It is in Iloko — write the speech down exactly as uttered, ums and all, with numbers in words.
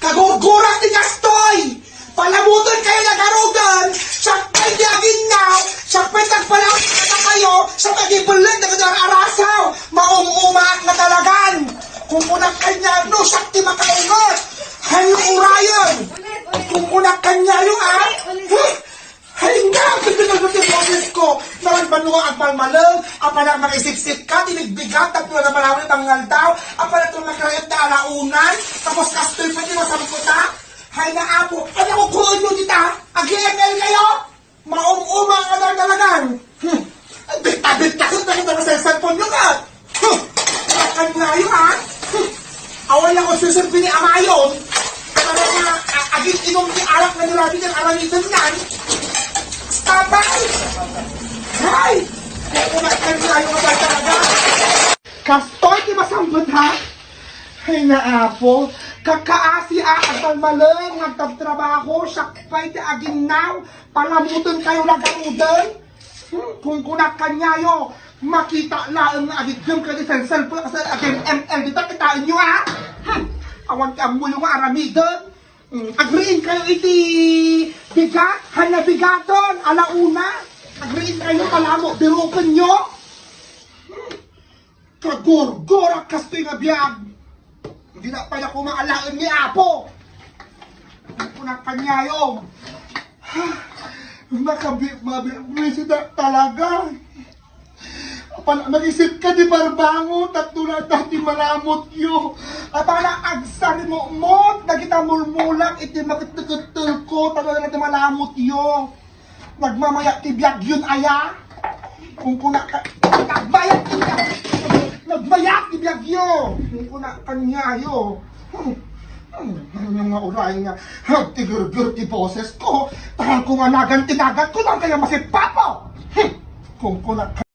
Nagurgurak ti kastoy! Palamutenkayo la garuden, siak pay ti aginnaw, siak pay ti agpalaam kadakayo, siak pay ti agibelleng dagiti ar-arasaw. Maum-umaak nga talagan. Kunkunak kaniayo, no siak ti makainget. Haanyo urayen. Kunkunak kaniayo, a? Huh? Hay nga, ti boses ko. Naman banua agmalmalem, apanak makisipsip ka, ti nagbigat, tapno na malawi pangaldaw, apanak makaraet ta alaunan, tapos kastoy pa ti masamputak. Hay nga, Apo, ano ko kuon nyo dita? Ag-M L kayo? Maum-uma nga talagan. Hmm. Bita-bita sa talaga sa cellphone nyo ka. Huh! Akan nga ayo, ha? Huh! Awan lang ko susurbi ni Amayon. Para nga, a-, aging inom ni arak na nirabi ng aramitan nan. Stop it! Hay! Kaya kumakan nga ayo nga talaga. Kastoy ti masambut, ha? Ay, naapo. Kakaasi a agmalmalem nga agtabtrabaho, siak pay ti aginnaw. Palamutenkayo la garuden. Hmm, kunkunak kaniayo, makita laeng nga agigem kadagiti cellphone, kasi agem M L dita, kitaenyo, a? Hmm, awan ti ammoyo nga aramiden. Hmm, agriingkayo iti bigat, haan nga bigaten, alauna. Agriingkayo, palamo, birukenyo. Hmm, kagurgurak kastoy nga biag. Dina pay la kumaalaen ni Apo. Kunkunak kaniayo. Makabi-, mabi-, buwisit talaga. Apan, mag-isip ka ti barbango, tatlo na ta ti malamutyo. Apan, agsarimumot, dagita mulmulak, iti makettekettelko, tatlo na ti malamutyo. Nagmamayat ti biagyon aya? Kunkunaka, nagmayat ti biag-, nagmayat ti biagyo. Kunkunak kaniayo. Hmm. Hmm, ano nga uray nga, ha, ti gurgur ti boses ko. Tahan ko nga nagan ti nagan ko, lang kaya masipapo. Hmm. Kunkunak